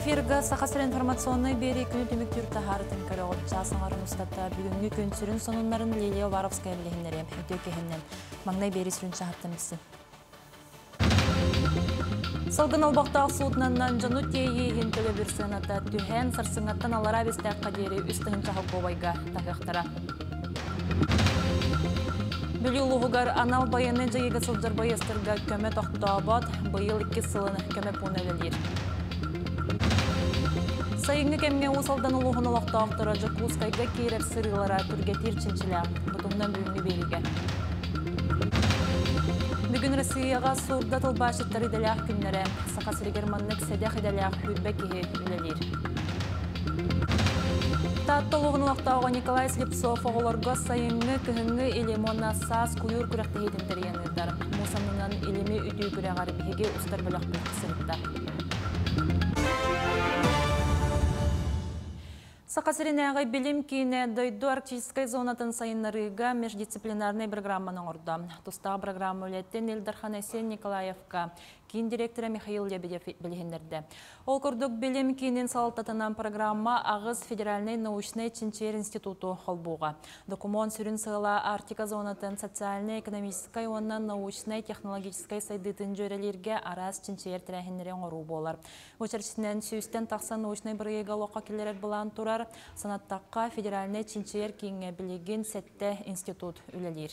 Эфирга Саха сирин информационнай биэрии күнү түмүктүүр таһаарытын көрөҕүт. Чаас аҥарын устата бүгүҥҥү күн сүрүн сонуннарын Лилия Уваровская билиһиннэриэм. Үтүө киһиннэн. Маҥнай биэрии сүрүн чаһыттан билсин. Салгын олбохтоох суутунаннан дьону тиэйии иһин төлөбүр сыаната түһэн, сарсыҥҥаттан аллараа бэстээххэ диэри үс тыһыынча холкуобайга таһыахтара. Бүлүү улууһугар анал байыаннай дьайыыга сылдьар байыастарга көмө тохтообот, быйыл иккис сылын көмө пууна үлэлиир. Сайыҥҥы кэмҥэ Уус Алдан улууһун олохтоохторо Дьокуускайга киирэр сырыылара түргэтиир чинчилээх. Бу туһунан бүгүҥҥү биэриигэ. Бүгүн Россияҕа сурда тылбаасчыттар идэлээх күннэрэ. Саха сиригэр маннык сэдэх идэлээх 20 киһи үлэлиир. Таатта улууһун олохтооҕо Николай Слепцов оҕолорго сайыҥҥы, кыһыҥҥы илим уонна саас куйуур күрэхтэһиитин тэрийэн ыытар. Муус аннынан илими үтүү күрэҕэр биһиги устар бөлөхпүт сырытта. Саха сиринээҕи билим киинэ дойду арктическай зонатын сайыннарыыга междисциплинарнай программаны оҥордо. Тустаах программа үлэтин Ил Дархан Айсен Николаевка киин директора Михаил Лебедев билиһиннэрдэ. Ол курдук билим киинин салалтатынан программа аҕыс федеральнай научнай чинчийэр институту холбууга. Докумуон сүрүн сыала Арктика зонатын социальнай-экономическай уонна научнай-технологическай сайдыытын дьүөрэлииргэ араас чинчийэр тэрээһиннэри оҥоруу буолар. Бу чэрчитинэн сүүстэн тахса научнай бырайыага олоххо киллэрэр былаан турар. Санаттахха, федеральнай чинчийэр кииҥҥэ билигин сэттэ институт үлэлиир.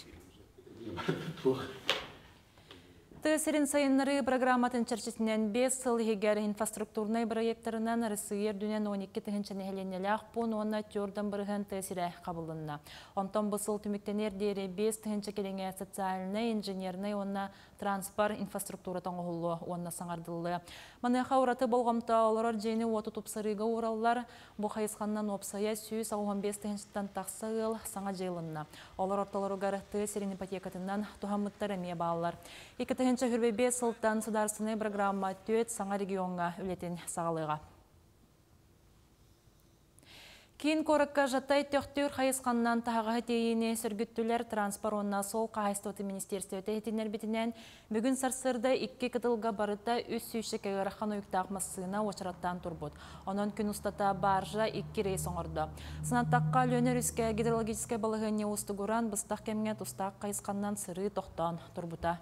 Тыа сирин сайыннарыы программатын чэрчитинэн 5 сыл иһигэр инфраструктурнай бырайыактарынан Россия үрдүнэн 12 тыһыынча нэһилиэнньэлээх пуун уонна 4 бырыһыан тыа сирэ хабыллынна. Онтон бу сыл түмүктэниэр диэри 5 тыһыынча кэриҥэ социальнай, инженернэй уонна транспорт инфраструктурата оҥоһуллуо уонна саҥардыллыа. Маныаха ураты болҕомто олорор дьиэни-уоту тупсарыыга уураллар. Бу хайысханнан уопсайа 185 тыһыынчаттан тахса ыал саҥа дьиэ ылынна. Олор ортолоругар тыа сирин ипотекатынан туһаммыттар эмиэ бааллар. 2025 сылтан судаарыстыбаннай программа түөрт саҥа региоҥҥа үлэтин саҕалыаҕа. Киин куоракка Жатай Төхтүр хайысханнан таһаҕаһы тиэйиини сөргүттүлэр транспорт уонна суол хаһаайыстыбатын министиэристибэтэ иһитиннэрбитинэн, бүгүн сарсыарда икки кытылга барыта үс сүүсчэкэ ыарахан уйуктаах массыына уочараттаан турбут. Онон күн устата баржа икки рейс оҥордо. Санаттахха, Өлүөнэ өрүскэ гидрологическай балаһыанньа уустугуран, быстах кэмҥэ тустаах хайысханнан сырыы тохтоон турбута.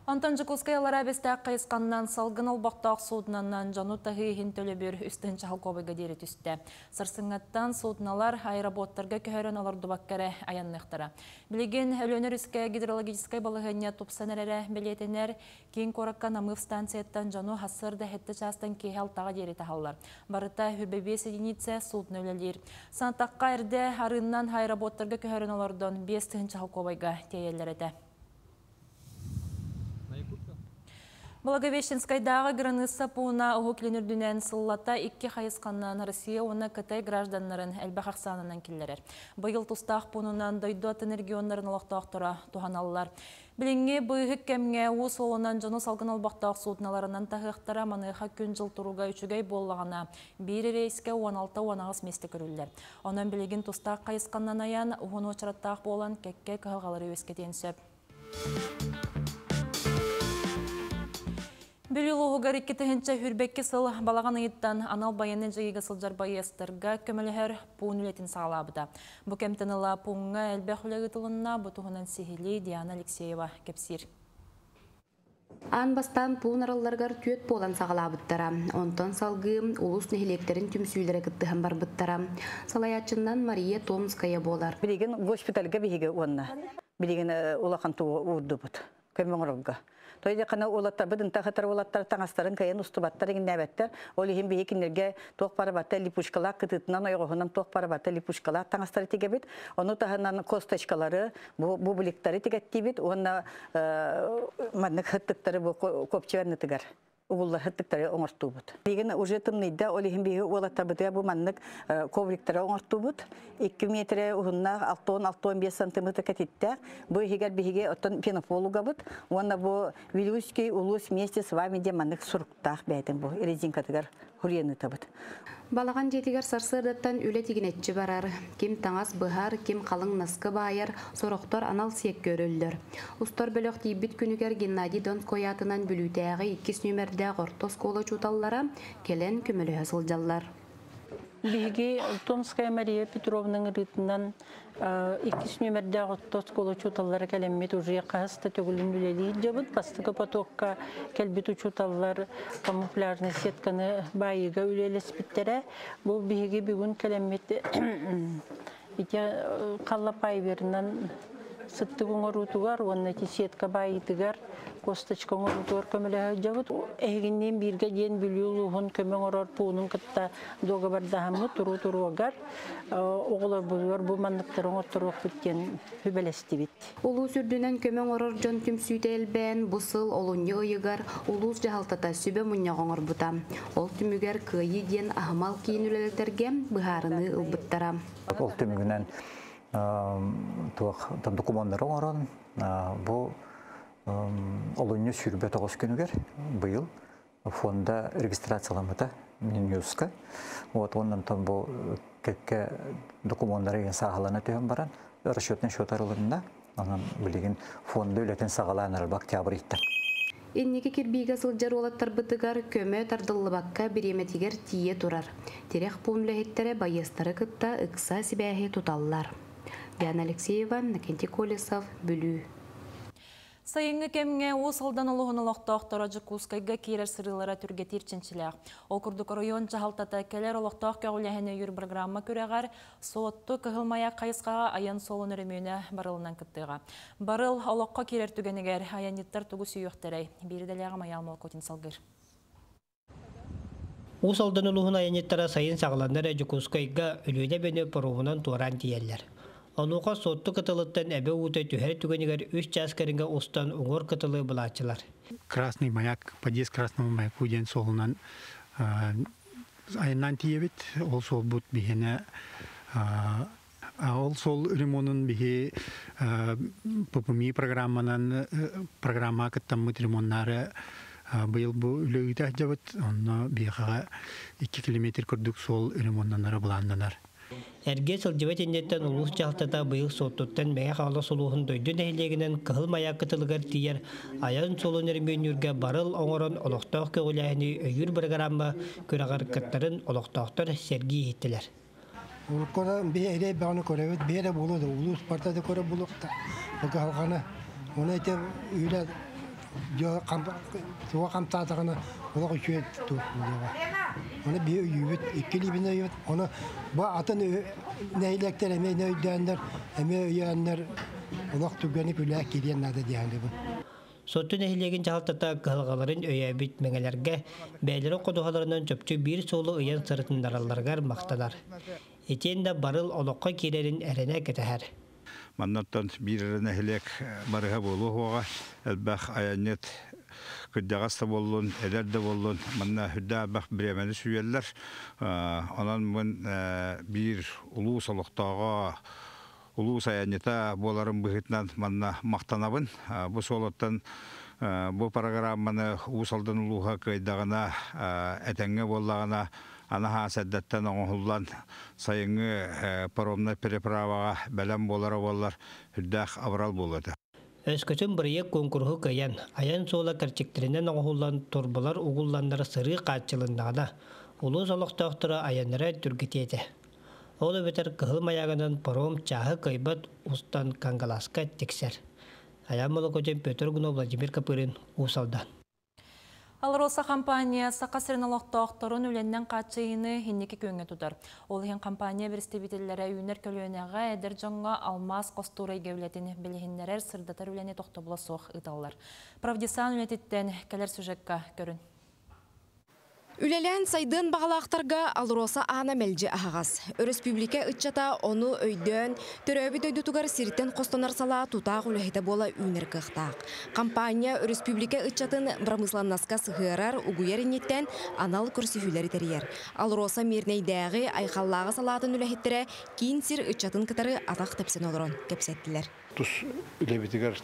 Онтон Дьокуускай Аллараа Бэстээх хайысханнан салгын олбохтоох суднанан дьону таһыы иһин төлөбүр үс тыһыынча холкуобайга диэри түстэ. Сарсыҥҥаттан судналар аэроботтарга көһөрөн олордубакка эрэ айанныахтара. Билигин Өлүөнэ өрүскэ гидрологическай балаһыанньа тупсан эрэрэ бэлиэтэнэр. Киин куоракка Намыв станцияттан дьону сарсыарда сэттэ чаастан киэһэ алтаҕа диэри таһаллар. Барыта 25 единица судно үлэлиир. Санатахха эрдэ арыыннан аэроботтарга көһөрөн олордон 5 тыһыынча холкуобайга тиэйэллэр этэ. Благовещенскайдааҕы граныысса пууна Уһук Илин үрдүнэн сыллата икки хайысханнан Россия уонна Кытай гражданнарын элбэх ахсаанынан киллэрэр. Быйыл тустаах пуунунан дойду атын регионнарын олохтоохторо туһаналлар. Билиҥҥи быыһык кэмҥэ уу суолунан дьону салгын олбохтоох судноларынан таһыахтара, маныаха күн-дьыл туруга үчүгэй буоллаҕына, биир рейскэ 16-18 миэстэ көрүллэр. Онон билигин тустаах хайысханнан айан, уһун уочараттаах буолан, кэккэ кыһалҕалары үөскэтиэн сөп. Бүлүү улууһугар 2022 сыл балаҕан ыйыттан анал байыаннай дьайыыга сылдьар байыастарга көмөлөһөр пуун үлэтин саҕалаабыта. Бу кэмтэн ыла пууҥҥа элбэх үлэ ыытылынна, бу туһунан сиһилии Диана Алексеева кэпсиир. Аан бастаан пуун аралларыгар түөрт буолан саҕалаабыттара. Онтон салгыы улуус нэһилиэктэрин түмсүүлэрэ кыттыһан барбыттара. Салайааччыннан Мария Томская буолар. Билигин госпитальга биһиги уонна билигин улахан тугу уурдубут көмө оҥорорго. Тойдехана уолаттарбыт ынтахытар уолаттар таҥастарын кыайан устубаттар иҥнээбэттэр. Ол иһин биһи кинилэргэ туох барабата липучкалаах кытыытынан ойоҕоһунан туох барабата липучкалаах таҥастары тигэбит. Ону таһынан косточкалары, бу бубликтары тигэттиибит уонна маннык хыттыктары бу копчеваннытыгар угуллар хыттыктары оҥортуубут. Билигин уже тымныйда, ол иһин биһи уолаттарбытыгар бу маннык ковриктары оҥортуубут. 2 метрэ уһуннаах 6-65 сантиметр кэтиттээх. Бу иһигэр биһиги оттон пенофол угабыт. Уонна бу Вилюйский улус вместе с вами диэн маннык суруктаах бэйэтин бу резинкатыгар Хуруйан ыытабыт. Балаҕан дьиэтигэр сарсыардаттан үлэ тигинэччи барар. Ким таҥас быһар, ким халыҥ наскы баайар, сорохтор анал сиэккэ өрөллөр. Устар бөлөх тиийбит күнүгэр Геннадий Донской аатынан Бүлүүтээҕи иккис нүөмэрдээх орто оскуола учууталлара кэлэн көмөлөһө сылдьаллар. Биһиги Томская Мария Петровна ыҥырыытынан иккис нүөмэрдээх орто оскуола учууталлара кэлэммит уже хаһыс да төгүлүн үлэлии сылдьабыт. Бастакы потокка кэлбит учууталлар камуфляжный сетканы баайыыга үлэлэспиттэрэ. Бу биһиги бүгүн кэлэммит ити халлапайверынан сыттык оҥоруутугар уонна ити сетка баайыытыгар косточка оҥоруутугар көмөлөһө сылдьабыт. Эһигинниин бииргэ диэн Бүлүү улууһун көмө оҥорор пуунун кытта дуогабардаһаммыт туруу туруогар оҕолорбутугар бу манныктары оҥотторуохпут диэн сүбэлэстибит. Улуус үрдүнэн көмө оҥорор дьон түмсүүтэ элбээн, бу сыл олунньу ыйыгар улуус дьаһалтата сүбэ мунньах оҥорбута. Ол түмүгэр Кыайыы диэн аһымал киин үлэлэтэргэ быһаарыныы ылбыттара. Ол түмүгүнэн туох докумуоннары оҥорон бу олунньу 29 күнүгэр быйыл фонда регистрацияламмыта Минюстка. Вот онон бу кэккэ докумуоннары сааһылана түһэн баран расчетный счет арылынна. Онон билигин фонда үлэтин саҕалаан эрэр октябрь ыйтан. Инники кирбиигэ сылдьар уолаттарбытыгар көмө тардыллыбакка бириэмэтигэр тиийэ турар. Тирэх пуун үлэһиттэрэ байыастары кытта ыкса сибээһи туталлар. Диана Алексеева, Иннокентий Колесов, Бүлүү. Сайыҥҥы кэмҥэ Уус Алдан улууһун олохтоохторо Дьокуускайга киирэр сырыылара түргэтиир чинчилээх. Ол курдук оройуон дьаһалтата кэлэр олохтоох көҕүлээһини өйүүр программа күрэҕэр Суотту Кыһыл Маяк хайысхаҕа айан суолун өрөмүөнэ барылынан кыттыаҕа. Барыл олоххо киирэр түгэнигэр айанньыттар тугу сүүйүөхтэрэй? Биир идэлээҕим Айаал Молокотин салгыыр. Уус Алдан улууһун айанньыттара сайын саҕаланна эрэ Дьокуускайга Өлүөнэ эбэни паромунан туораан тиийэллэр. Онуоха Суотту кытылыттан эбэ уута түһэр түгэнигэр үс чаас кэриҥэ устан уҥуор кытылы булааччылар. Красный маяк, подъезд Красному маяку диэн суолунан айаннаан тиийэбит. Ол суолбут биһиэнэ ол суол ремонун биһи ППМИ программанан программаҕа кыттаммыт ремоннаары быйыл бу үлэ ыыта сылдьабыт. Онно биһиэхэҕэ 2 километр курдук суол ремоннанара былааннанар. Эргэ сылдьыбат инниттэн улуус дьаһалтата быйыл Суоттуттан Мэҥэ Хаҥалас улууһун Дойду нэһилиэгинэн Кыһыл Маяк кытылыгар тиийэр айан суолун өрөмүөннүүргэ барыл оҥорон олохтоох көҕүлээһини өйүүр бырагыраамма күрэҕэр кыттарын олохтоохтор сэргии иһиттилэр. Уруккута биһи эрэй бөҕөнү көрөбүт, биһи эрэ буолуо да улуус барыта да көрө буолуохта. Бу кыһалҕаны уонна ити үлэ туга хамсаатаҕына олох үчүгэй туох буолуоҕа. Оны биһи өйүүбүт, икки илиибин өйүүбүт. Оны бу атын нэһилиэктэр эмиэ өйдөөннөр, эмиэ өйөөннөр олох түргэнник үлэ киириэн наада диэхинибин. Суотту нэһилиэгин дьаһалтата кыһалҕаларын өйөөбүт мэҥэлэргэ бэйэлэрин ходуһаларынан чопчу биир суолу ыйан сырытыннаралларыгар махтанар. Итиэннэ барыл олоххо киирэрин эрэнэ кэтэһэр. Маннаттан биир эрэ нэһилиэк барыһа буолуо суоҕа. Элбэх айанньыт кырдьаҕас да буоллун, эдэр да буоллун, манна үрдээх элбэх бириэмэни сүүйэллэр. Онон мин биир улуус олохтооҕо, улуус айанньыта буоларым быһыытынан манна махтанабын. Бу суолуттан бу программаны Уус Алдан улууһа кыайдаҕына, этэҥҥэ буоллаҕына, анаһаас эрдэттэн оҥоһуллан сайыҥҥы паромнай переправаҕа бэлэм буолара буоллар, үрдээх абырал буолуо этэ. Өскөтүн бырайыак куонкуруһу кыайан, айан суола кэрчиктэринэн оҥоһуллан турбалар угулланнар сырыы хааччылыннаҕына, улуус олохтоохторо айаннара түргэтиэ этэ. Ол эбэтэр Кыһыл Маягынан паром чааһы кыайбат устан Кангаласка тиксэр. Айаан Молокотин, Петр Гунов, Владимир Копырин, Уус Алдан. АЛРОСА компания Саха сирин олохтоохторун үлэннэн хааччыйыыны инники күөҥҥэ тутар. Ол иһин компания бэрэстэбиитэллэрэ үүнэр көлүөнэҕэ эдэр дьоҥҥо алмаас хостуур эйгэ үлэтин билиһиннэрэр, сырдатар үлэни тохтобула суох ыыталлар. Правдесан үлэтиттэн кэлэр сюжекка көрүн. Үлэлээн сайдыан баҕалаахтарга АЛРОСА аана мэлдьи аһаҕас. Өрөспүүбүлүкэ ыччата ону өйдөөн, төрөөбүт дойдутугар сиртэн хостонор салаа тутаах үлэһитэ буола үүнэр кыахтаах. Хампаанньа өрөспүүбүлүкэ ыччатын бырамыысыланнаска сыһыарар, угуйар инниттэн анал көрсүһүүлэри тэрийэр. АЛРОСА Мирнэйдээҕи Айхаллааҕы салаатын үлэһиттэрэ киин сир ыччатын кытары атах тэпсэн олорон кэпсэттилэр. Тус үлэбитигэр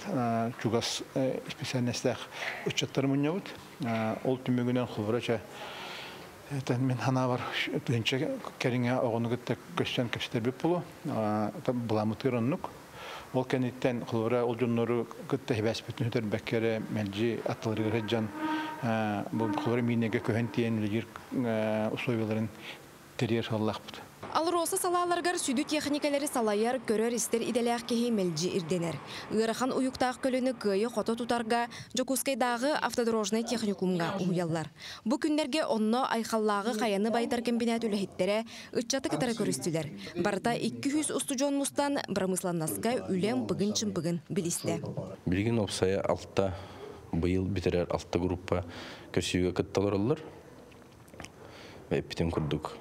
чугас специальностаах ыччаттары мунньабыт. Ол түмүгүнэн холобура Мен ханабар тыынча кэриҥэ оҕону кытта көстөн кэпсэтэрбит буолуо. Былааммытыгар оннук. Ол кэнниттэн холобура ол дьоннору кытта сибээспитин сүтэрбэккэ эрэ мэлдьи аттыларыгар сылдьан бу холобура миинэгэ көһөн тиийэн үлэлиир условияларын тэрийэр сыаллаахпыт. АЛРОСА салааларыгар сүдү техникалары салайар, көрөр-истэр идэлээх киһи мэлдьи ирдэнэр. Ыарахан уйуктаах көлөнү кыайа-хото тутарга Дьокуускайдааҕы автодорожнай техникумҥа уһуйаллар. Бу күннэргэ онно Айхаллааҕы хайаны байытар кэмбинээт үлэһиттэрэ ыччаты кытары көрүстүлэр. Барыта 200 устудьуон мустан, бырамыысыланнаска үлэ ымпыгын-чымпыгын билистэ. Билигин уопсайа алта быйыл бүтэрэр алта группа көрсүүгэ кытта олороллор. Эппитим курдук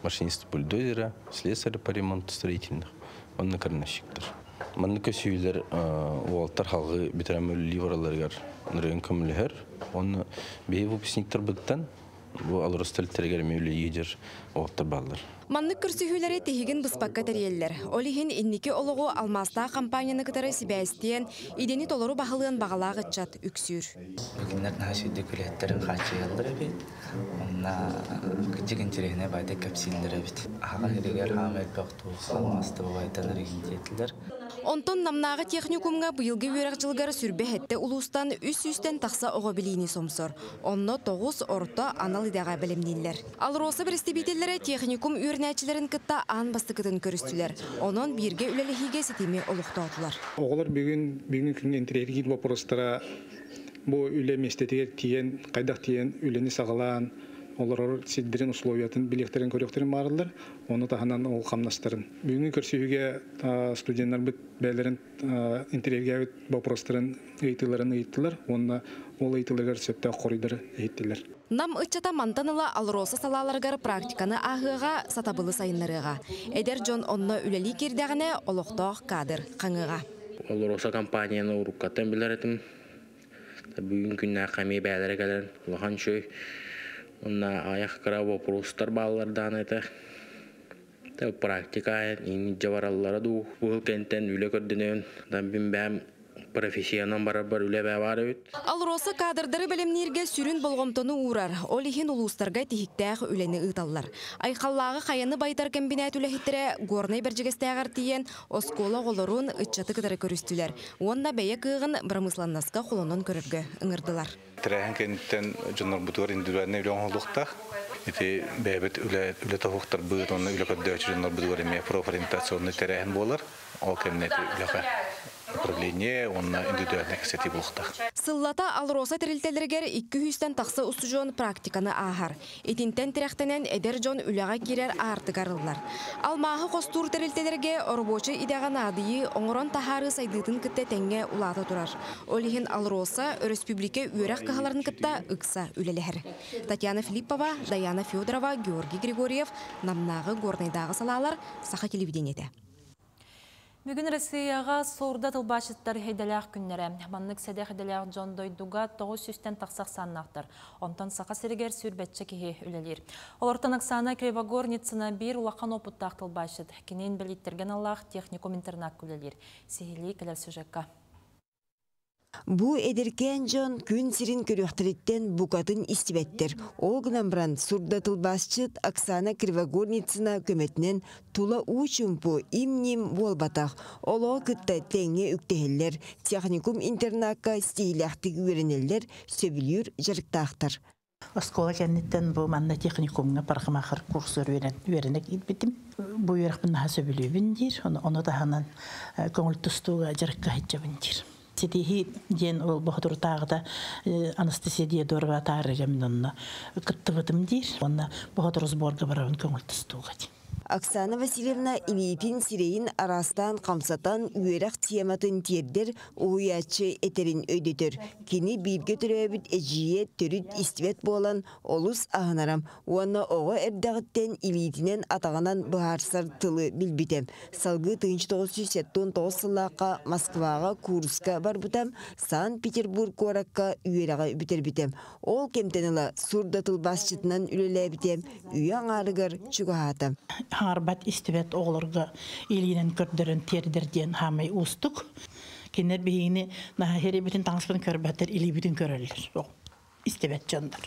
машинист бульдозера, слесарь по ремонту строительных, онно крановщиктар. Маннык көсүүлэр уолтар халгы бүтэрэн үлэлии баралларыгар нырыгын көмөлөһөр. Онно биһи выпускниктарбыттан бу АЛРОСА тэрилтэлэригэр эмиэ үлэлии уолаттар бааллар. Маннык көрсүһүүлэри тиһигин быспакка тэрийэллэр. Ол иһин инники олоҕу алмаастаах компанияны кытары сибээстиэн, идэни толору баһылыан баҕалаах ыччат үксүүр. Бүгүннэр наһаа үчүгэйдик үлэһиттэрин хааччыйаллар эбит. Онно кырдьык интэриэһинэй баайдык кэпсииллэр эбит. Аһаҕас иһигэр хаама элбэх туох алмаасты бабайтан эргин диэтилэр. Онтон Намнааҕы техникумҥа быйылгы үөрэх дьылыгар сүүрбэ сэттэ улуустан үс сүүстэн тахса оҕо билиини сомсор. Онно тоҕус орто анал идэҕэ бэлэмнииллэр. АЛРОСА бэрэстэбиитэллэрэ техникум үөрэнээччилэрин кытта аан бастакытын көрүстүлэр. Онон бииргэ үлэлэһиигэ ситими олохтоотулар. Оҕолор бүгүн бүгүн күҥҥэ интэриэһиргиир боппуруостара бу үлэ миэстэтигэр тиийэн, хайдах тиийэн үлэни саҕалаан олорор сирдэрин условиятын билиэхтэрин көрүөхтэрин баараллар, ону таһынан ол хамнастарын. Бүгүҥҥү көрсүһүүгэ студеннарбыт бэйэлэрин интэриэһиргээбит боппуруостарын ыйытыыларын ыйыттылар уонна ол ыйытыыларыгар сөптөөх хоруйдары иһиттилэр. Нам ыччата мантан ыла АЛРОСА салааларыгар практиканы ааһыаҕа, сатабылы сайыннарыаҕа. Эдэр дьон онно үлэлии киирдэҕинэ, олохтоох кадр хаҥыаҕа. АЛРОСА компанияны уруккаттан билэр этим. Бүгүн күннээх эмиэ бээлэрэ кэлэн улахан үчүгэй. Онно аҕыйах кыра вопростар бааллар даҕаны этэ. Практика иҥньэ бараллара дуу. Бу кэнтэн үлэ көрдөнөн, бин бэйэм профессиянан барарбар үлэ бээ баар эбит. АЛРОСА кадрдары бэлэмнииргэ сүрүн болҕомтону уурар. Ол иһин улуустарга тиһиктээх үлэни ыыталлар. Айхаллааҕы хайаны байытар кэмбинээт үлэһиттэрэ Горнай Бэрдьигэстээҕэр тиийэн, оскуола оҕолорун, ыччаты кытары көрүстүлэр уонна бэйэ кыаҕын бырамыысыланнаска холонон көрөргө ыҥырдылар. Тэрээһин кэнниттэн дьоннорбутугар индивидуальнай үлэ оҥоһуллуохтаах. Ити бэйэбит үлэ үлэ тобуктарбыт уонна үлэ көрдөөччү дьоннорбутугар эмиэ профориентационный тэрээһин буолар. Ол кэмҥэ үлэҕэ управление уонна индивидуальнай кэпсэтии буолуохтаах. Сыллата АЛРОСА тэрилтэлэригэр 200-тэн тахса устудьуон практиканы ааһар. Итинтэн тирэхтэнэн эдэр дьон үлэҕэ киирэр аартыгар ыллар. Алмааһы хостуур тэрилтэлэргэ оробуочай идэҕэ наадыйыы оҥорон таһаарыы сайдыытын кытта тэҥҥэ улаата турар. Ол иһин АЛРОСА өрөспүүбүлүкэ үөрэх кыһаларын кытта ыкса үлэлэһэр. Татьяна Филиппова, Даяна Федорова, Георгий Григорьев, Намнааҕы Горнайдааҕы салаалар, Саха телевидениетэ. Бүгүн Россияҕа сурда тылбаасчыттар идэлээх күннэрэ. Маннык сэдэх идэлээх дьон дойдуга 900-тэн тахса ахсааннаахтар. Онтон Саха сиригэр сүүрбэччэ киһи үлэлиир. Олортон Оксана Кривогорницына биир улахан опыттаах тылбаасчыт. Кини инбэлииттэргэ аналлаах техникум интернат үлэлиир. Сиһилии кэлэр сюжекка. Бу эдэркээн дьон күн сирин көрүөхтэриттэн букатын истибэттэр. Ол гынан баран сурда тылбаасчыт Оксана Кривогорницына көмөтүнэн тула уу-чуумпу, им-ньим буолбатах. Олоҕу кытта тэҥҥэ үктэһэллэр, техникум интернакка ситиһиилээхтик үөрэнэллэр, сөбүлүүр дьарыктаахтар. Оскуола кэнниттэн бу манна техникумҥа парикмахер курсугар үөрэнэ киирбитим. Бу үөрэхпин наһаа сөбүлүүбүн диир, ону таһынан көҥүл тустууга дьарыкка сылдьабын диир. Ситиһии диэн ол боһотурутааҕыта Анастасия Диодорова таарыга мин онно кыттыбытым диир. Уонна боһотур сборга барабын көҥүл тустууга диэн. Оксана Васильевна илиитин сирэйин араастаан хамсатан үөрэх тематын тиэрдэр, уһуйааччы этэрин өйдөтөр. Кини бииргэ төрөөбүт эдьиийэ төрүт истибэт буолан олус аһынарам уонна оҕо эрдэҕиттэн илиитинэн атаҕынан быһаарсар тылы билбитэ. Салгыы 1979 сыллаахха Москваҕа курска барбытам, Санкт-Петербург куоракка үөрэҕи бүтэрбитим. Ол кэмтэн ыла сурда тылбаасчытынан үлэлээбитэ үйэ аҥаарыгар чугаһаата. Хаҥарбат истибэт оҕолорго илиинэн көрдөрөн тиэрдэр диэн хаамай уустук. Кинилэр биһигини наһаа иһэрибитин таҥаспытын көрбөттөр, илиибитин көрөллөр. Истебет дьоннор.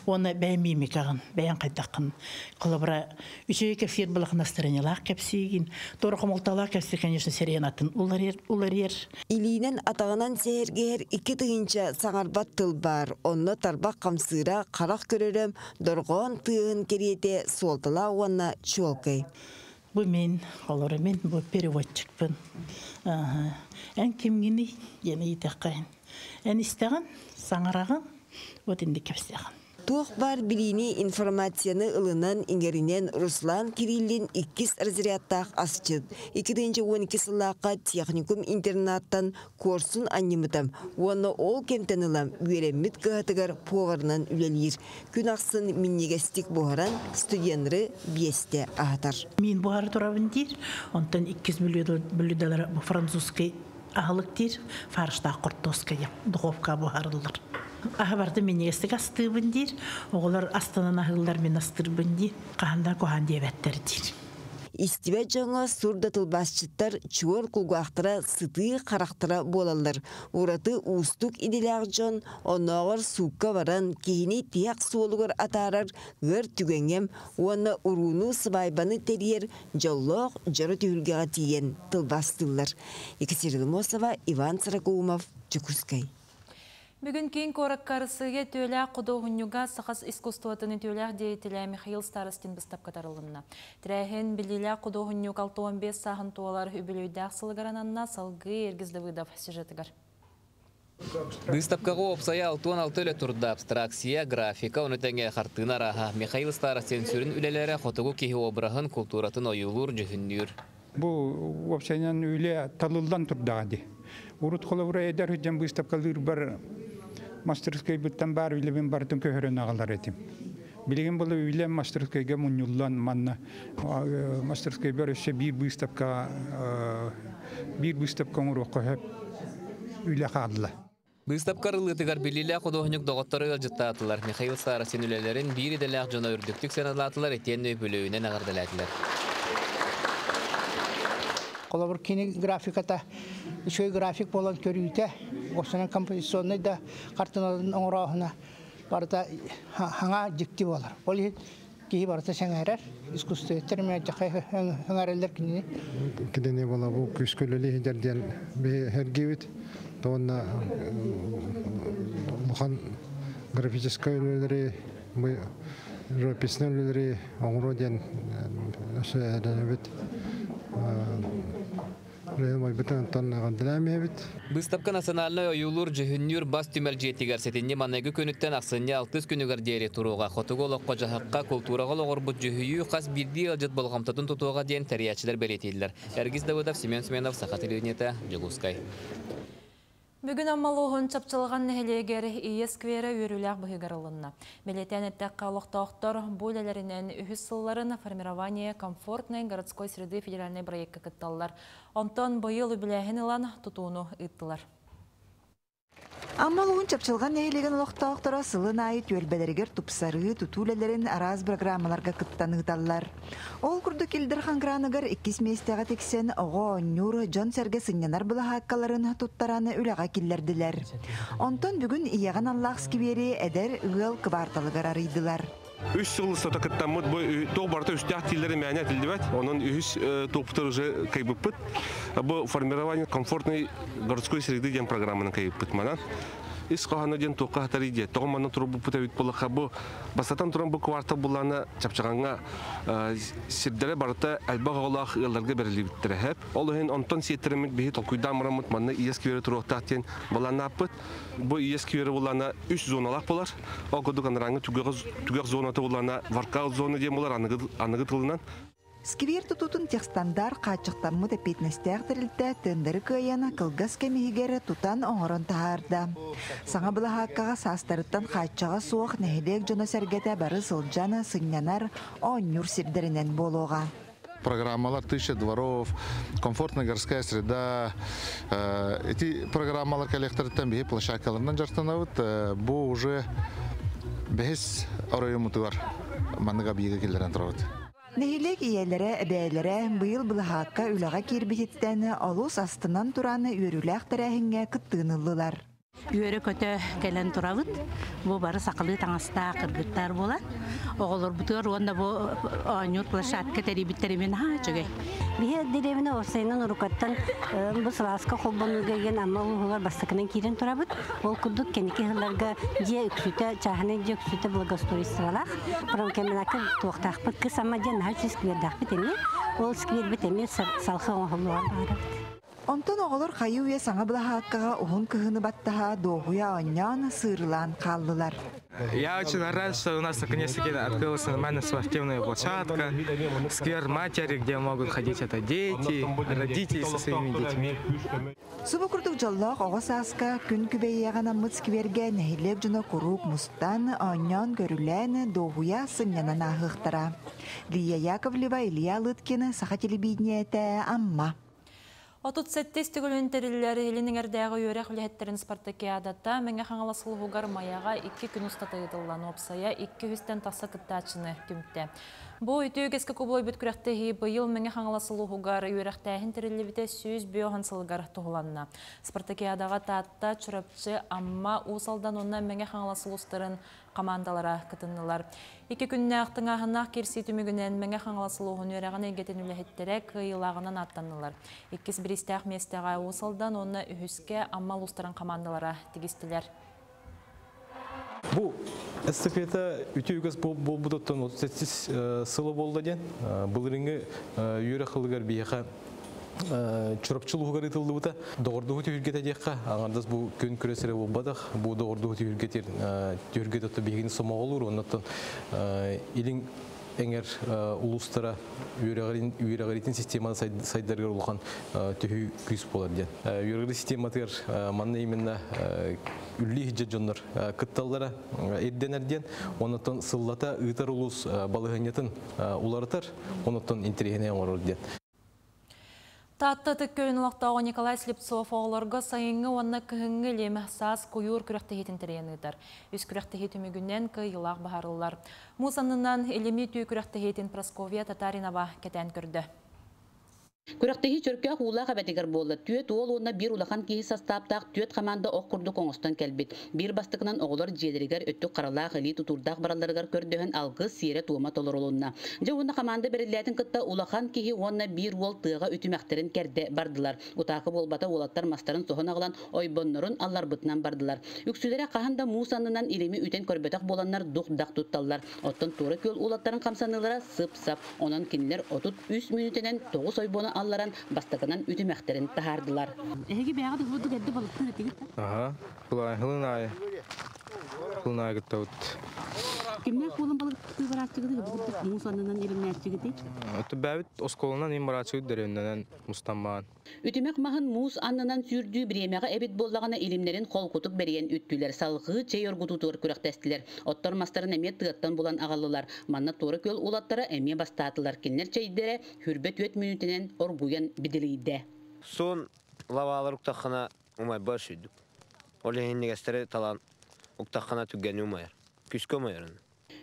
Уонна бэйэн мимикаҕын, бэйэн хайдаххын. Холобура, үчүгэй кэпсиир былах настроениялаах кэпсиигин. Туора хомолтолоох кэпсиир, конечно, сирэйин атын уларыйар, уларыйар. Илиинэн атаҕынан сэһэргэһэр 2000 саҥарбат тыл баар. Онно тарбах хамсыыра, харах көрөрө, дорҕоон тыаһын кэриэтэ суолталаах уонна чуолкай. Бу мин, холобура мин бу переводчикпын. Эн кимҥиний диэн ыйытыаххайын. Эн истэҕин, саҥараҕын, вот инник кэпсиэҕин. Туох баар билиини, информацияны ылынан, иҥэринэн Руслан Кириллин иккис разрядтаах асчыт. 2012 сыллаахха техникум интернаттан куорсун анньыммыта уонна ол кэмтэн ыла үөрэммит кыһатыгар поварынан үлэлиир. Күн ахсын минньигэстик буһаран студеннары биэстэ аһатар. Мин буһара турабын диир. Онтон иккис блюдолара бу французский аһылык диир. Фарштаах хортуоска духовка буһарыллар. Аһы барда минньигэстик астыыбын диир. Оҕолор астанан аһыыллар мин астыырбын диир. Хаһан да куһаҕан диэбэттэр диир. Истибэт дьоҥҥо сур да тылбаасчыттар чуор кулгаахтара сытыы харахтара буолаллар. Ураты уустук идэлээх дьон оннооҕор суукка баран киһини тиһэх суолугар атаарар ыар түгэҥҥэ уонна урууну сыбаайбаны тэрийэр дьоллоох дьоро түһүлгэҕэ тиийэн тылбаастыыллар. Екатерина Мосова, Иван Сорокоумов, Дьокуускай. Бүгүн киин куоракка Арассыыйа үтүөлээх худуоһунньуга саха искусствотын үтүөлээх деятелэ Михаил Старостин быыстапка тарылынна. Тэрээһин биллиилээх худуоһунньук 65 сааһын туолар үбүлүөйдээх сылыгар ананна салгыы Эргиз Давыдов сюжетыгар. Быыстапкаҕа уопсайа 66 үлэ турда абстракция, графика, ону тэҥэ хартыына арааһа. Михаил Старостин сүрүн үлэлэрэ хотугу киһи обраһын, култууратын ойуулуур, дьүһүннүүр. Бу уопсайынан үлэ талыллан турдаҕа дии. Урут холобура эдэр сылдьан быыстапкалыырбар мастерскойбуттан баар үлэбин барытын көһөрөн аҕалар этим. Билигин бұл үлэм мастерскойга мунньуллан манна мастерскойбар өссө биир быыстапка биир быыстапка оҥоруохха сөп үлэ хаалла. Быыстапка арыллыытыгар биллиилээх худуоһунньук доҕотторо ыалдьыттаатылар. Михаил Старостин үлэлэрин биир идэлээх дьоно үрдүктүк сыаналаатылар, итиэннэ үбүлүөйүнэн эҕэрдэлээтилэр. Холобур кини графиката үчүгэй график буолан көрүүтэ, уопсайынан композиционнай да хартыыналарын оҥорооһуна барыта хаҥа дьикти буолар. Ол иһин киһи барыта сэҥээрэр, искусствоведтэр мэлдьэхэ өҥөрөллөр кинини. Кинини буола бу күүскэ үлэлии сылдьар диэн биһи сэргиибит. Уонна улахан графическай үлэлэри, живописный үлэлэри оҥоруо диэн өссө эрэнэбит. Быыстапка национальнай ойуулуур дьүһүннүүр бас түмэл дьиэтигэр сэтинньи маҥнайгы күнүттэн ахсынньы алтыс күнүгэр диэри туруоҕа. Хотугу олоххо дьаһахха култуураҕа олоҕурбут дьүһүйүү хас биирдии ыалдьыт болҕомтотун тутуоҕа диэн тэрийээччилэр бэлиэтииллэр. Эргис Давыдов, Семен Семенов, Саха телевидениета, Дьокуускай. Бүгүн Амма улууһун Чапчылҕан нэһилиэгэр Ийэ скверэ үөрүүлээх быһыыгар ылынна. Бэлиэтээн эттэххэ, олохтоохтор бу үлэлэринэн үһүс сылларын «Формирование комфортной городской среды» федеральнай проекка кытталлар. Онтон быйыл үбүлээһин ылан тутууну ыыттылар. Амма улууһун Чапчылҕан нэһилиэгин олохтоохторо сылын аайы түөлбэлэригэр тупсарыы, тутуу үлэлэрин араас программаларга кыттан ыыталлар. Ол курдук Ил Дархан граныгар иккис миэстэҕэ тиксэн оҕо оонньуур, дьон-сэргэ сынньанар былаһааккаларын туттаран үлэҕэ киллэрдилэр. Онтон бүгүн Ийэҕин аллаах сквери эдэр ыал кыбаарталыгар арыйдылар. Үс сыл устата кыттаммыт бу туох барыта үстээх дииллэрэ мээнэ этиллибэт. Онон үһүс туохпутар уже кыайбыппыт. Бу формирование комфортной городской среды диэн программаны кыайбыппыт манан. Ис хоһооно диэн туохха хатарый диэ. Тоҕо манна турбуппут эбит буоллахха бу бастатан туран бу квартал буллаана Чапчаҕаҥҥа сирдэрэ барыта элбэх оҕолоох ыалларга бэриллибиттэрэ хэп. Ол иһин онтон сиэттэриммит биһи толкуйдаан бараммыт манна ийэ скверэ туруохтаах диэн былааннааппыт. Бу ийэ скверэ буллаана үс зоналаах буолар. Ол курдук анарааҥҥы түгэх зоната буллаана воркаут зона диэн буолар аныгы тылынан. Сквер тутуутун техстандарт хааччахтаммыт эппиэтинэстээх тэрилтэ тендери кыайан кылгас кэм иһигэр тутан оҥорон таһаарда. Саҥа былаһааккаҕа саастарыттан хааччаҕа суох нэһилиэк дьоно-сэргэтэ бары сылдьан сынньанар, оонньуур сирдэринэн буолуоҕа. Программалар «Тысяча дворов», «Комфортная городская среда». Эти программалар кэлиэхтэриттэн биһи площадкаларынан дьарыктанабыт. Бу уже бэһис оройуоммутугар маннык объекка киллэрэн турабыт. Нэһилиэк ийэлэрэ, эбээлэрэ быйыл былаһаакка үлэҕэ киирбититтэн олус астынан туран үөрүүлээх тэрээһиҥҥэ кыттыыны ыллылар. Үөрэ-көтө кэлэн турабыт. Бу бары сахалыы таҥастаах кыргыттар буолан, оҕолорбутугар уонна бу оонньуур площадка тэрийбиттэрин наһаа үчүгэй. Биһи дэриэбинэ уопсайынан уруккаттан бу сылааска холбонууга диэн Амма улууһугар бастакынан киирэн турабыт. Ол курдук кэнники сылларга дьиэ үксүтэ, чааһынай дьиэ үксүтэ благоустройстволаах. Промкомбинакка туохтаахпыт кыс Амма диэн наһаа үчүгэй сквердаахпыт эмиэ. Ол сквербит эмиэ салхы оҥоһуллуоҕар баҕарабыт. Онтон оҕолор хайыы-үйэ саҥа былаһааккаҕа уһун кыһыны баттаһа дуоһуйа оонньоон, сыырылаан хааллылар. Я очень рад, что у нас наконец-таки открылась нормальная спортивная площадка, сквер матери, где могут ходить это дети, родители со своими детьми. Субу курдук дьоллоох оҕо сааска күн күбэйиэҕэ анаммыт сквергэ нэһилиэк дьоно куруук мустан, оонньоон-көрүлээн, дуоһуйа сынньанан ааһыахтара. Лия Яковлева, Илья Лыткин, Саха телевидениетэ, Амма. 37 төгүлүн тэриллэр Илин эҥэрдээҕи үөрэх үлэһиттэрин спартакиадата Мэҥэ Хаҥалас улууһугар Майаҕа икки күн устата ыытыллан, уопсайа 200-тэн тахса кыттааччыны түмтэ. Бу үтүө үгэскэ кубулуйбут күрэхтэһии быйыл Мэҥэ Хаҥалас улууһугар үөрэхтээһин тэриллибитэ 150 сылыгар туһуланна. Спартакиадаҕа Таатта, Чурапчы, Амма, Уус Алдан уонна Мэҥэ Хаҥалас улуустарын хамаандалара кытыннылар. Икки күннээх тыҥааһыннаах киирсии түмүгүнэн Мэҥэ Хаҥалас улууһун үөрэҕин эйгэтин үлэһиттэрэ кыайыылааҕынан ааттаннылар. Иккис бириистээх миэстэҕэ Уус Алдан уонна үһүскэ Амма улуустарын хамаандалара тигистилэр. Бу эстафета үтүө үгэс буолбутуттан 38 сыла буолла диэн былырыҥҥы үөрэх ылыгар биһиэхэ Чурапчы улууһугар ыытыллыбыта. Доҕордуһуу түһүлгэтэ диэххэ, аҥардас бу күн күрэс эрэ буолбатах. Бу доҕордуһуу түһүлгэтир түһүлгэтэ биһигини сомоҕолуур, оннуттан илин эҥэр улуустара үөрэҕиритин системаны сайдарыгар улахан төһүү күүс буолар диэн. Үөрэҕирии систематыгар манна именно үллүү иһдьэ дьоннор кытталлара ирдэнэр диэн, оннуттан сыллата ыытар улуус балаһыанньатын уларытар, оннуттан интэриэһинэй оҥорор диэн. Таатта ытык көлүн олохтооҕо Николай Слепцов оҕолорго сайыҥҥы уонна кыһыҥҥы илим, саас куйуур күрэхтэһиитин тэрийэн ыытар. Үс күрэхтэһии түмүгүнэн кыайыылаах быһаарыллар. Муус аннынан илими түү күрэхтэһиитин Прасковья Татаринова кэтээн көрдө. Күрэхтэһии Чөркөөх уулаах эбэтигэр буолла. Түөрт уол уонна биир улахан киһи састааптаах түөрт хамаанда ох курдук оҥостон кэлбит. Биир бастакынан оҕолор дьиэлэригэр өттүк харалаах илии тутуурдаах баралларыгар көрдөһөн алгыс сиэрэ-туома толорулунна. Дьэ уонна хамаанда бэриллээтин кытта улахан киһи уонна биир уол тыаҕа үтүмэхтэрин кэрдэ бардылар. Утаакы буолбата уолаттар мастарын соһон аҕалан ойбоннорун алларбытынан бардылар. Үксүлэрэ хаһан да муус аннынан илими үтэн көрбөтөх буоланнар дух-дах тутталлар. Оттон Туора Күөл уолаттарын хамсаныылара сып-сап. Онон кинилэр 33 мүнүүтэнэн тоҕус ойбону алларан бастакынан үтүмэхтэрин таһаардылар. Эһиги бэйэҕит ылбыт эрдэ балыктыыр этигит? Аха, хылын аайы. Хылын аайы кыттабыт. Кимнээх буолан балыктыы барааччыгытый, бу курдук муус аннынан илимнээччигитий? Бэбит оскуоланан им барааччыгыт дөрүөннэнэн мустан Үтүмэх маһын муус аннынан сүүрдүү бириэмэҕэ эбит буоллаҕына илимнэрин холкутук бэрийэн үттүлэр, салҕыы чэй оргутуутугар күрэхтэстилэр. Оттор мастарын эмиэ тыаттан булан аҕаллылар. Манна Туора Күөл уолаттара эмиэ бастаатылар. Кинилэр чэйдэрэ хүрбэ түөрт мүнүүтэнэн оргуйан бидилийдэ. Суон лаваалар уктаххына умайбар сүйдүк. Ол иһин иҥнигэстэри талан уктаххына түргэнник умайар. Күскэ умайарын.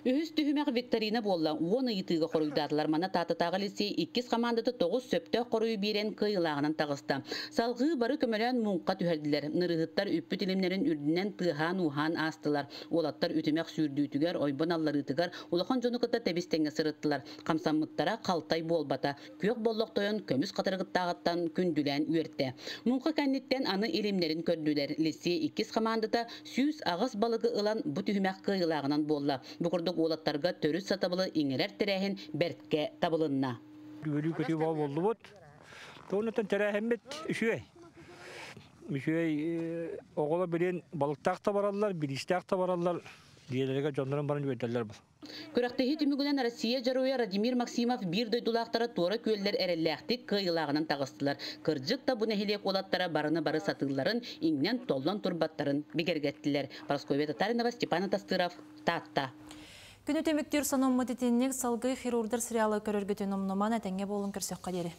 Үһүс түһүмэх викторина буолла. Уон ыйытыыга хоруйдаатылар. Манна Тааттатааҕы лицей иккис хамаандата тоҕус сөптөөх хоруйу биэрэн кыайыылааҕынан таҕыста. Салҕыы бары көмөлөөн муҥха түһэрдилэр. Нырыыһыттар үппүт илимнэрин үрдүнэн тыаһаан-ууһаан аастылар. Уолаттар үтүмэх сүүрдүүтүгэр, ойбон алларыытыгар улахан дьону кытта тэбис-тэҥҥэ сырыттылар. Хамсаммыттара халтай буолбата. Күөх боллох тойон көмүс хатырыгыттааҕыттан күндүлээн үөртэ. Муҥха кэнниттэн аны илимнэрин көрдүлэр. Лицей иккис хамаандата 108 балыгы ылан бу түһүмэх кыайыылааҕынан буолла. Бу курдук уолаттарга төрүт сатабылы иҥэрэр тэрээһин бэрткэ табылынна. Үөрүү-көтүү буоллубут. Туонутан тэрээһиммит үчүгэй. Үчүгэй оҕолор билин балыктаах да бараллар, бириистээх да бараллар, дьиэлэригэр дьоннорун баран үөрдэллэр бұл. Күрэхтэһии түмүгүнэн Россия Дьоруойа Радимир Максимов биир дойдулаахтара Туора Күөллэр эрэллээхтик кыайыылааҕынан таҕыстылар. Кырдьык да бу нэһилиэк уолаттара барыны бары сатыылларын, иҥнэн-толлон турбаттарын бигэргэттилэр. Парасковья Татаринова, Степан Атастыров, Таатта. Күнү түмүктүүр сонуммут итинник салгыы хирурдар сериалы көрөргүтүн умнуман этэҥҥэ буолун көрсөххө диэри.